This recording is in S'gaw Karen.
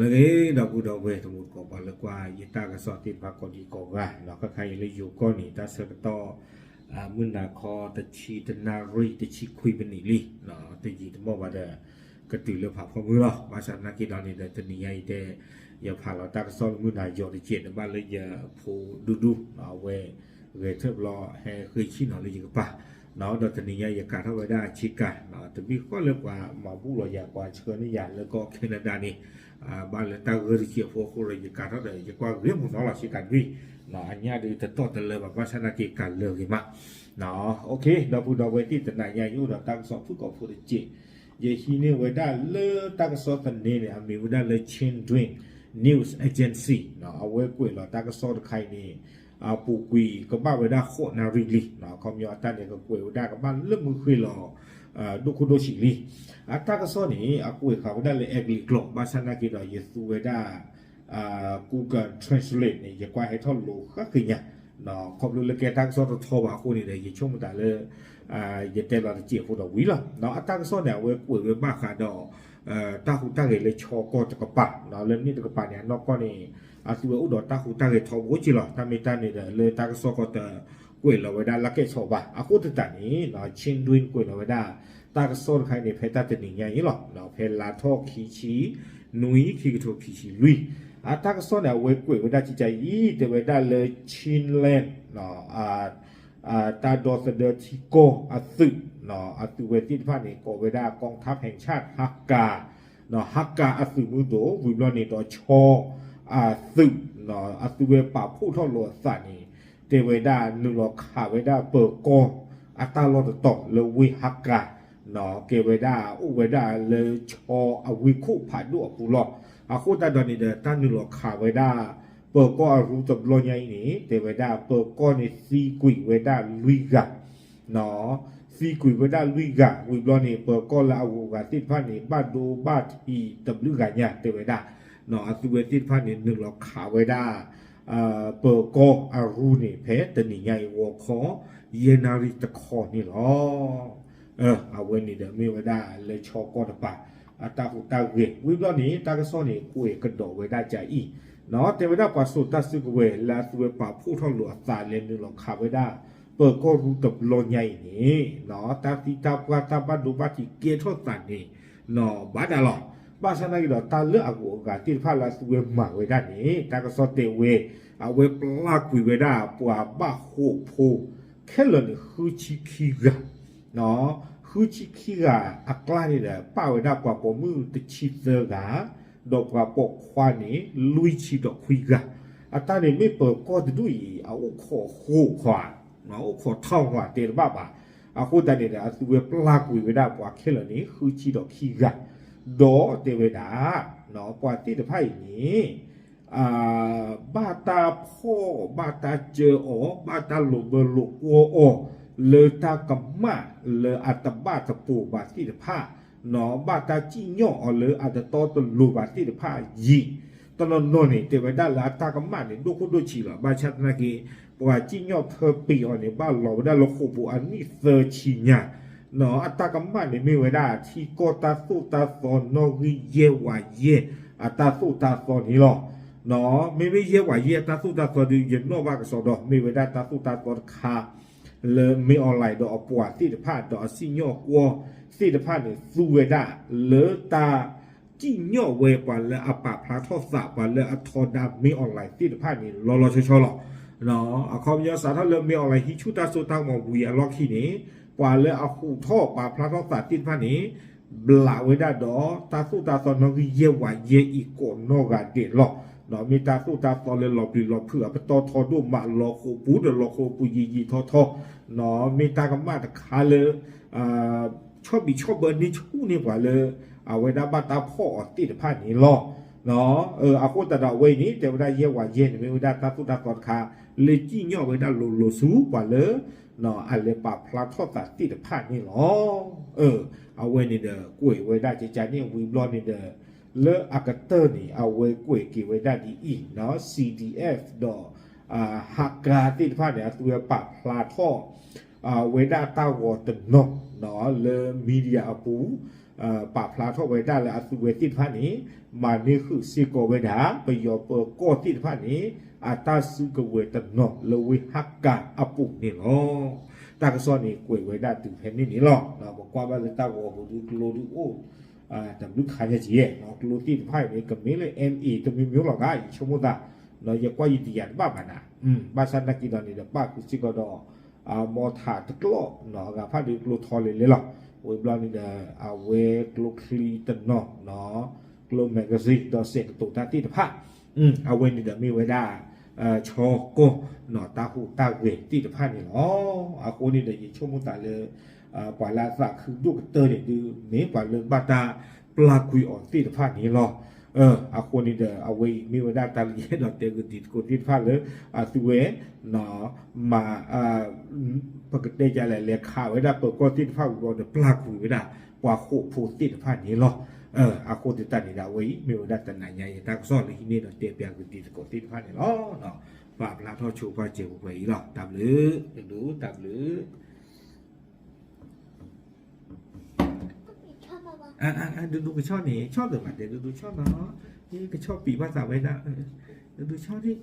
လၢအဂ့ၤ ဒီပုၢ်ဒီဝဲၢ်တံၤသကိး ပှၤလၢကွၢ်ယတၢ်ကစီၣ်သ့ၣ်တဖၣ်ကိးဒံကိးဂၤ, ခါခါအံၤလၢယိၤကီၢ်န့ၣ် တၢ်ဆၢကတီၢ် မုၢ်နၤခီတဆံတနၣ်ရံၣ် တဆံခွံမံးနံးလံ, တယံာ်တမီၢ်ဘၣ်ဒီး ကတုၤလၢဖးဖီမုၢ်လီၤ. ဘၣ်ဆၣ်သနာ်က့ဒီးန့ၣ်ဒီး တနံၤညါအံၤတဲ ယဖးလီၤတၢ်ကစီၣ်လၢမုၢ်နၤယီၤတစဲးန့ၣ် ဘၣ်လၢယဖိဒူဒူ အဝဲ ဂဲၤထၢၣ်ဘျီဟဲဃ့ဆံၣ်နီၤလၢယကပၤ, ဒီးတနံၤညါယကၤထီၣ်ဝဲဒၣ်ဆ့ကၤ, တမ့ၢ်ဃီလၢပှၤမၤဘူၣ်လီၤယၤ ပှၤဆှၢန့ၢ်ယၤလၢကီၢ် Canada န့ၣ်, ဘၣ်လၢတၢ်ဂၢၢ်တစဲးဖိအဃိဒီး ယကၤထီၣ်ဒီး ယကွၢ်ဂ့ၤမုၢ်နီၤလီၤ ဆ့ကၤနွံ, အညၣ်ဒုးတတီၢ်တလၢဘၣ် ဘၣ်ဆၣ်သနာ်က့ကၤလၢာ်ဂ့ၤမး. ဒီပုၢ်ဒီဝဲၢ်သ့ၣ် တနံၤညါယအိၣ်ဒီးတၢ်ကစီၣ်ဖုၣ်ကိာ်ဖိတစဲး, ယဟံးန့ၢ်ဝဲဒၣ်လၢတၢ်ကစီၣ်သန့န့ၣ် အမံၤဝဲဒၣ်လၢ Chinese News Agency, အဝဲကွဲးလီၤတၢ်ကစီၣ်တခါအံၤန့ၣ် အပူၤကွံာ်ကဘၣ်ဝဲဒၣ်ဃိးနၣ်ရံၣ်လံ, ခီပညီအတၢ်န့ၣ်ကကွဲးဝဲဒၣ်ကဘၣ်လၢမုၢ်ဃ့ၢ်လီၤ ဒိၣ်ခိၣ်ဒိၣ်ဆံးလံ. အတၢ်ကစီၣ်န့ၣ် အကွဲးဃာ်ဝဲဒၣ်လၢအဲကလံးကျိာ် ဘၣ်ဆၣ်သနာ်က့ဒီး ယသူဝဲဒၣ် Google Translate န့ၣ် ယကွၢ်ဟဲထီၣ်လိၤဃၣ်ဃ့ညါ, ခီဖျိလၢကဲတၢ်ကစီၣ်တထီဘၣ်အဃိန့ၣ်ဒီး ယဆိကမိၣ်တၢ်လၢ ယတဲလီၤတစဲးဖိဒီးဝံၤလီၤ. အတၢ်ကစီၣ်န့ၣ် အဝဲကွဲးဝဲဘၣ်ဃးဒီး တၢ်ဟူးတၢ်ဂဲၤလၢဆီကီၢ်တကပၤ, လၢန့ၣ်တကပၤန့ၣ် အနီၢ်ကီၢ်န့ၣ် အသုဝဲအိၣ်ဒီးတၢ်ဟူးတၢ်ဂဲၤထီဘိက့လီၤ. တၢ်မ့ၢ်တၢ်န့ၣ်ဒီး လၢတၢ်ကစီၣ်ကီးတကွဲးလီၤဝဲဒၣ်လၢကဲဆီဘၣ်. အဃိသတးန့ၣ် Chinese ကွဲးလီၤဝဲဒၣ် တၢ်ကစီၣ်တခါအံၤန့ၣ် ဖဲတၢ်တနံၤညါအံၤလီၤ. ဖဲလါထီၣ်ခံဆံ နွံ ခံကထိခံဆံလွံၢ်, အတၢ်ကစီၣ်န့ၣ် အဝဲကွဲးဝဲဒၣ်ကကါအံၤ တဲဝဲဒၣ်လၢ Chinland တၢ်ဒီသဒၢထံကီၢ်အသုး, အသုးဝဲသ့ၣ်တဖၣ်န့ၣ် ကိးဝဲဒၣ် กองทัพแห่งชาติ ဟါကၤ, ဟါကၤအသုးမုၢ်ဒိၣ် ဝံၤဘျီန့ၣ်ဒီးဆီအသုး, အသုဝဲပာ်ဖှိၣ်ထီၣ်လိာ်အသးန့ၣ် တဲဝဲဒၣ်နုာ်လီၤခးဝဲဒၣ်ပၢၤကီၢ်အတၢ်လီၢ်တတီၤလၢဝ့ၢ်ဟါကၤ, ကဲဝဲဒၣ်အိၣ်ဝဲဒၣ်လၢဆီအဝ့ၢ်ခိၣ်ဖးဒိၣ်အပူၤလီၤ. အဃိသတးဒီးန့ၣ်ဒီး တၢ်နုာ်လီၤခးဝဲဒၣ် ပၢၤကီၢ်အရူတဘျီညါအံၤန့ၣ် တဲဝဲဒၣ်ပၢၤကီၢ်န့ၣ်သံကွံာ်ဝဲဒၣ်လွံၢ်ဂၤ, သံကွံာ်ဝဲဒၣ်လွံၢ်ဂၤ, ဝံၤဘျီန့ၣ် ပၢၤကီၢ်လၢအဂုၤအဂၤသ့ၣ်တဖၣ်န့ၣ် ဘၣ်ဒိဘၣ်ထံးတဘျုးဂၤညါ တဲဝဲဒၣ်, အသုဝဲသ့ၣ်တဖၣ်န့ၣ် နုာ်လီၤခးဝဲဒၣ် ပၢၤကီၢ်အရူန့ၣ် ဖဲတနံၤညါအံၤဂီၤခီ ယဲၢ်နၣ်ရံၣ်တခီန့ၣ်လီၤ. အဝဲန့ၣ်ဒီးမ့ၢ်ဝဲဒၣ်လၢဆီကီၢ်တပၤ အတၢ်ဟူးတၢ်ဂဲၤ ဝံၤဘျီန့ၣ် တၢ်ကစီၣ်န့ၣ် ကွဲးကဒီးဝဲဒၣ်ကကါအံၤ, တဲဝဲဒၣ်ပှၤစိာ်တၢ်စုကဝဲၤလၢအသုဝဲပာ်ဖှိၣ်ထီၣ်လိာ်အသးလဲၤနုာ်လီၤခးဝဲဒၣ် ပၢၤကီၢ်ရူတဘျီညါအံၤန့ၣ် တၢ်သံတၢ်ပှၢ်တၢ်ဘၣ်ဒိဘၣ်ထံးကဲထီၣ်သးန့ၣ် ဘၣ်ဒၣ်လီၤ. ဘၣ်ဆၣ်သနာ်က့ဒီး တၢ်လၢအဂုၤအဂၤသ့ၣ်တဖၣ်လၢအသုဝဲမၤဝဲဒၣ်န့ၣ် တၢ်ကစီၣ်တဲဝဲ အဝဲပျၢ်ကွံာ်ဝဲဒၣ်ပှၤဘၣ်ဃိးဖိ ခဲလၢာ်န့ၣ် ဃုဆံခံဂၤ, ဃုဆံခံဂၤအကျါန့ၣ်ဒီး ပၣ်ဝဲဒၣ်ပှၤပိာ်မုၣ်တဆံသၢဂၤ, ဒီးပှၤပိာ်ခွါန့ၣ် လွံၢ်ဆံဒီးခွံဂၤ, အတၢ်န့ၣ်မ့ၢ်ပၢၤကီၢ်တဒူၣ်အံၤ အအိၣ်ခိးဃိးခွါ, အိၣ်ခိးထီၣ်ခွါတဲတဘၣ်ဘၣ်. အဃိသတးန့ၣ်ဒီး အသုဝဲပျၢ်ကွံာ်ဝဲဒၣ်ပှၤခဲလၢာ်န့ၣ် ဃုဆံဒီးခံဂၤ, ဒီးတဲဝဲဒၣ် ပှၤသ့ၣ်တဖၣ်အံၤန့ၣ် ဘၣ်တၢ်ဖီၣ် ဘၣ်တၢ်စၢအီၤ ဘၣ်တၢ်လိာ်ဘၢလိာ်ကွီၢ်အီၤ လၢတၢ်ကမၣ်လၢအတဘၣ်တပိာ်ဘၣ်သ့ၣ်တဖၣ်, ဘၣ်တၢ်စံၣ်ညီၣ်အီၤလၢအတတီတလိၤဘၣ်သ့ၣ်တဖၣ်ယံာ်, တနီၤနီၤန့ၣ် တဲဝဲဒၣ်လၢအတၢ်ကမၣ်န့ၣ် ဒိၣ်ခိၣ်ဒိၣ်ဆံးလီၤ. ဘၣ်ဆၣ်သနာ်က့ ပှၤစံၣ်ညီၣ်ဖၢပံၤအီၤန့ၣ် ဘၣ်လီၤဝဲဒၣ်လၢဃိာ်ပူၤအနံၣ်သၢဆံညါ အတၢ်ကမၣ်န့ၣ်မ့ၢ်ဝဲဒၣ် ထံကီၢ်တၢ်သိၣ်တၢ်သီနီၣ်ဂံၢ်ယဲၢ်ဝးယဲၢ်အတၢ်သိၣ်တၢ်သီန့ၣ်လီၤ. မ့မ့ၢ်ယဲၢ်ဝးယဲၢ်အတၢ်သိၣ်တၢ်သီဒီး ယနီၣ်ဘၣ်ကစီဒီ မ့ၢ်ဝဲဒၣ်တၢ်သိၣ်တၢ်သီတခါ လၢမ့ၢ် online ဒီးအပှၤသ့ၣ်တဖၣ် ဒီးအစံၣ်ညီၣ်ကွီၢ်သ့ၣ်တဖၣ်န့ၣ် သူဝဲဒၣ်လၢတၢ် စံၣ်ညီၣ်ဝဲပှၤလၢအပာ်ဖျါထီၣ်သး ပှၤလၢအထီဒါမ့ၢ် online သ့ၣ်တဖၣ်န့ၣ် လီၤလီၤဆီဆီလီၤ. အခီပညီစးထီၣ်လၢမ့ၢ် online ဟံးဆူၣ်တၢ်စိတၢ်ကမီၤဝံၤအလီၢ်ခံန့ၣ် ပှၤလၢအဟူးထီၣ်ပာ်ဖျါထီၣ်သးသ့ၣ်တဖၣ်န့ၣ် ဘျးဝဲဒၣ်ဒီးတၢ်သိၣ်တၢ်သီနီၣ်ဂံၢ်ယဲၢ်ဝးယဲၢ်အံၤကိးနီၢ်ဂၤဒဲးလီၤ. မ့ၢ်တၢ်သိၣ်တၢ်သီလၢလီၤပျံၤလီၤဖုးအပတီၢ်ထီဒိၣ်မး လီၤဃိာ်ပူၤဒီးလီၤဃိာ်ပူၤယံာ်ယံာ်ထီထီ, မ့ၢ်တၢ်ကမၣ်တခါလၢ ဆီၣ်ဘံးဆီၣ်ဘၢန့ၢ်ဆူၣ်န့ၢ်ပှၤလၢ အဝဲဒၣ်ဘၣ်တၢ်ဖီၣ်အီၤသ့ၣ်တဖၣ်န့ၣ်လီၤ. အဃိသတးဒီးအဝဲအံၤန့ၣ် တဲဝဲဒၣ်ယဲၢ်ဝးယဲၢ်န့ၣ် မ့ၢ်ဝဲဒၣ်တၢ်သိၣ်တၢ်သီတခါ လၢစံၣ်ညီၣ်ဝဲဒၣ်လိၤလိၤဆူပှၤလၢ အလဲၤပာ်ဖျါထီၣ်သးသ့ၣ်တဖၣ်န့ၣ်လီၤ. အဝဲန့ၣ်ဒီး ကွဲးဝဲဒၣ်ကကါန့ၣ်ဝံၤဘျီန့ၣ်ဒီး လၢအကတၢၢ်န့ၣ် အဝဲကွဲးက့ၤဝဲဒၣ်ဒ်အံၤ CDF ဒီး ဟါကၤသ့ၣ်တဖၣ်န့ၣ် အသုဝဲပာ်ဖျါထီၣ် ဝဲဒၣ်တၢ်ဂီၤတနီၤလၢ media အပူၤ ပာ်ဖျါထီၣ်ဝဲဒၣ်လၢအသုဝဲသ့ၣ်တဖၣ်န့ၣ် မၤန့ၢ်ဃုာ်စ့ၢ်ကီးဝဲဒၣ် ပယီၤပၢၤကီၢ်သ့ၣ်တဖၣ်န့ၣ် အတၢ်စုကဝဲၤတနီၤလၢဝ့ၢ်ဟါကၤအပူၤန့ၣ်လီၤ. တၢ်ကစီၣ်န့ၣ်ကွဲးဝဲဒၣ်တုၤဖဲန့ၣ်န့ၣ်လီၤ. ပကွၢ်ဘၣ်လၢတၢ်ဂီၤပူၤဒုးကျိဒုးအိၣ် တဘျုးခါညါက့ၤ ကျိသ့ၣ်တဖၣ်အံၤန့ၣ် ကမ့ၢ်လၢ MA တမံၤမံၤလီၤဂၤ ယဆိကမိၣ်သး ယကွၢ်ယတယာ်တဘၣ်ဘၣ်နၤ ဘၣ်ဆၣ်နာ်က့ဒီးန့ၣ်ဒီး ပၣ်ဃုာ်စ့ၢ်ကီးဒီး မီထးတကျီၢ် အဂၤဖးဒုးကျိထီလဲၤလဲၤလီၤ. ဝံၤဘျီန့ၣ်ဒီး အဝဲကျိချံတနီၤ ကျိ magazine ဒီးစဲးကတိၤတၢ်သ့ၣ်တဖၣ် အဝဲန့ၣ်ဒီးမ့ၢ်ဝဲဒၣ် ဆီကီၢ် တၢ်ဟူးတၢ်ဂဲၤသ့ၣ်တဖၣ်န့ၣ်လီၤ. အဃိန့ၣ်ဒီးယဆိကမိၣ်သးလၢ ပှၤလၢအသးခုဒိၣ်ကတၢၢ်န့ၣ်ဒုး မ့ၢ်ပှၤလၢဘၣ်တၢ်ပျၢ်ကွံာ်အီၤသ့ၣ်တဖၣ်န့ၣ်လီၤ. အဃိန့ၣ်ဒီး အဝဲအံၤမ့ၢ်ဝဲဒၣ်တၢ်လၢယအဲၣ်ဒိးတဲဂုာ်တံၤသကိးသ့ၣ်တဖၣ်လၢ အသုဝဲ မၤ ပကတဲယလဲၣ် လဲၤခးဝဲဒၣ်ပၢၤကီၢ်သ့ၣ်တဖၣ်ဝံၤဘျီဒီး ပျၢ်ကွံာ်ဝဲဒၣ် ပှၤဃိာ်ဖိသ့ၣ်တဖၣ်န့ၣ်လီၤ. အဃိသတးန့ၣ်ဒီး အဝဲအံၤမ့ၢ်ဝဲဒၣ်တနၤညါအံၤ တၢ်ကစီၣ်လၢဟံးန့ၢ်ဒီးတဲပၠးဂုာ်တံၤသကိးသ့ၣ်တဖၣ်န့ၣ်လီၤ. ပာ်ဖျါထီၣ်ဆိပာ်စၢၤပှဲၤပှဲၤအံၤလီၤ. တၢ်ဘျုး တဒူ တၢ်ဘျုး ဒူဒူကဆီၣ်န့ၣ် ဆီၣ်သ့မးတဲ ဒူဒူဆီၣ်နီၤ, ကဆီၣ်ပံာ်ဘၣ်သးဝဲဒၣ်, ဒူဒူဆီၣ်ဒံး,